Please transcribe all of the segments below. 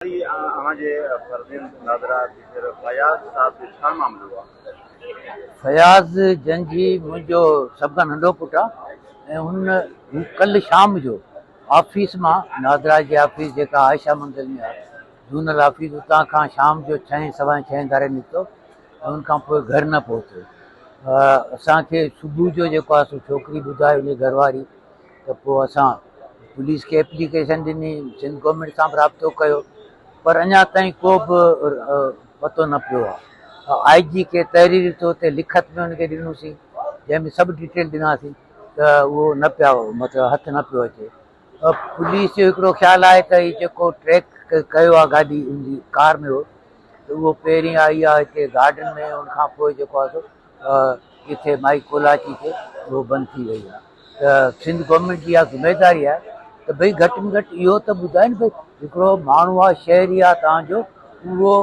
هي اوهان جي فرزند نادرا آفيسر فياض صاحب جو ڇا معاملو آ؟ فياض جنجهي منهنجو سڀ کان ننڍو پٽ آ ۽ هن هو ڪلهه شام جو آفيس مان نادرا جي آفيس جيڪا عائشه منزل ۾ آ زونل آفيس اتان کان شام جو ڇهين سوائين ڇهين ڌاري نڪتو ۽ ان کان پوء گهر نه پهتو. اسان کي صبح جو جيڪو آ سو ڇوڪري ٻڌايو ان جي گهر واري ته پوء اسان پوليس کي ايپليڪيشن ڏني، سنڌ گورنمينٽ سان به رابطو ڪيو پر اڃا تائين ڪو به پتو نه پيو آهي. آء جي کي تحريري طور تي لکت ۾ ان کي ڏنوسين جنهن ۾ سڀ ڊيٽيل ڏناسين ته اهو نه پيا مطلب هٿ نه پيو اچي. پوليس جو هڪڙو خيال آهي ته هي جيڪو ٽريڪ ڪيو آهي گاڏي ان جي ڪار ۾ هو ته اهو پهرين آئي آهي هتي گارڊن ۾ ان کان پوء جيڪو آهي سو ڪٿي مائي ڪولاچي تي اهو بند ٿي وئي آهي ته سنڌ گورنمينٽ جي اها ذميواري آهي ته ڀئي گهٽ ۾ گهٽ اهو ته ٻڌائين ڀئي هڪڙو ماڻهو آهي شهري آهي توهان جو اهو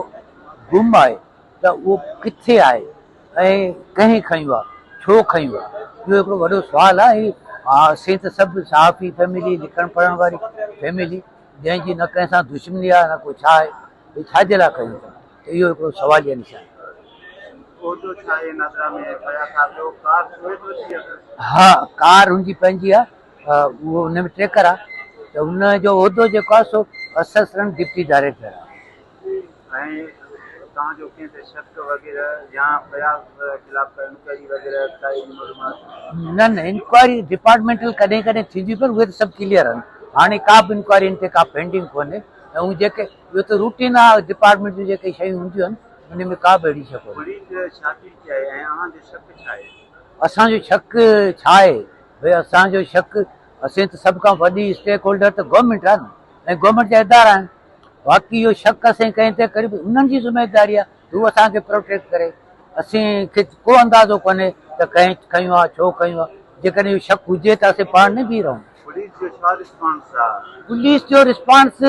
گم آهي ته اهو ڪٿي آهي ۽ ڪنهن کنيو آهي ڇو کنيو آهي اهو هڪڙو وڏو سوال آهي ها اسين ته سڀ صحافي فيملي لکڻ پڙهڻ واري فيملي جنهن جي نه ڪنهن سان دشمني آهي نه ڪو ڇا آهي هي ڇا جي لاء کنيو اٿن ته اهو هڪڙو سواليه نشان آهي. عهدو ڇا آهي نادرا ۾ فياض صاحب جو ڪار سوئي ٿو اچي اٿس. ها ڪار هن جي پنهنجي آهي اهو ان ۾ ٽريڪر آهي ته ان جو عهدو جيڪو آهي سو اسسٽنٽ ڊپٽي ڊائريڪٽر آهي. ۽ توهان جو ڪنهن تي شڪ وغيره يا فياض خلاف ڪا انڪوائري وغيره ڪا اهڙي معلومات؟ نه نه انڪوائري ڊپارٽمينٽل ڪڏهن ڪڏهن ٿيندي پر اهي ته سڀ ڪليئر آهن هاڻي ڪا به انڪوائري ان تي ڪا پينڊنگ ڪونهي ۽ اهي جيڪي اهو ته روٽين آهي ڊپارٽمينٽ جون جيڪي شيون هونديون آهن ان ۾ ڪا به اهڙي شيء ڪونهي. پوليس ڇا ٿي چاهي ۽ اوهان جو شڪ ڇا آهي؟ اسان جو شڪ ڇا آهي ڀئي اسان جو شڪ اسين ته سڀ کان وڏي اسٽيڪ هولڊر ته گورنمينٽ آهي نه ۽ گورنمينٽ جا ادارا آهن باقي اهو شڪ اسين ڪنهن تي ڪريون انهن جي ذميواري آهي ته هو اسان کي پروٽيڪٽ ڪري اسين کي ڪو اندازو ڪونهي ته ڪنهن کنيو آهي ڇو کنيو آهي جيڪڏهن اهو شڪ هجي ته اسين پاڻ نه بيهي رهون. پوليس جو ڇا رسپانس آ؟ پوليس جو رسپانس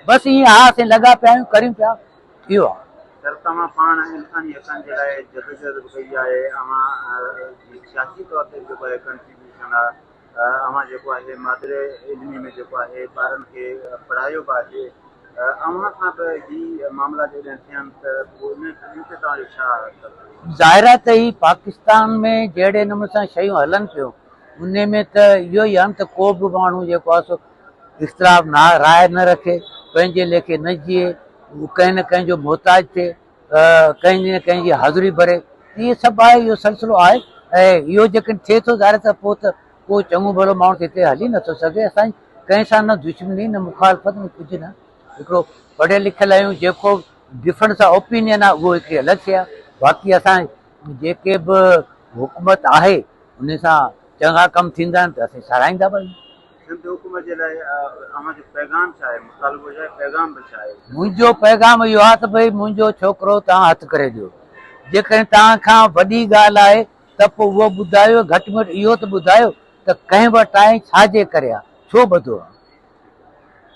بس ائين ها اسين لڳا پيا آهيون ڪريون پيا اهو آ. سر توهان پاڻ انساني حقن جي لاء جدوجهد به ڪئي آهي اوهان جي سياسي طور تي به جيڪو آهي ڪنٽريبيوشن آ اوهان جيڪو آهي مادر علمي ۾ جيڪو آهي ٻارن کي پڙهايو به آهي اوهان سان به هي معاملا جڏهن ٿين ته پوء ان تي توهان جو ڇا تبصرو؟ ظاهر آهي ته هي پاڪستان ۾ جهڙي نموني سان شيون هلن پيون انهي ۾ ته اهو ئي آهي نه ته ڪو به ماڻهو جيڪو آهي سو اختلاف نه راء نه رکي، پنهنجي ليکي نه جيئي، هو ڪنهن نه ڪنهن جو محتاج ٿئي، ڪنهن نه ڪنهن جي حاضري ڀري، اهي سڀ آهي اهو سلسلو آهي ۽ اهو جيڪڏهن ٿئي ٿو ظاهر ته پوء ته ڪو چڱو ڀلو ماڻهو ته هتي هلي نٿو سگهي، اسان جي ڪنهن سان نه دشمني نه مخالفت نه ڪجهه نه، هڪڙو پڙهيل لکيل آهيون جيڪو ڊفرنس آف اوپينين آهي اهو هڪڙي الڳ شيء آهي باقي اسان جيڪي به حڪومت آهي ان سان چڱا ڪم ٿيندا آهن ته اسين ساراهيندا به آهيون. سنڌ حڪومت جي لاء اوهان جو پيغام ڇا آهي؟ مطالبو ڇا آهي؟ پيغام به ڇا آهي؟ منهنجو پيغام اهو آهي ته ڀئي منهنجو ڇوڪرو توهان هٿ ڪري ڏيو. جيڪڏهن توهان کان وڏي ڳالهه آهي ته پوء اهو ٻڌايو، گهٽ ۾ گهٽ اهو ته ٻڌايو ته ڪنهن وٽ آهي ۽ ڇا جي ڪري آهي، ڇو ٻڌو آهي.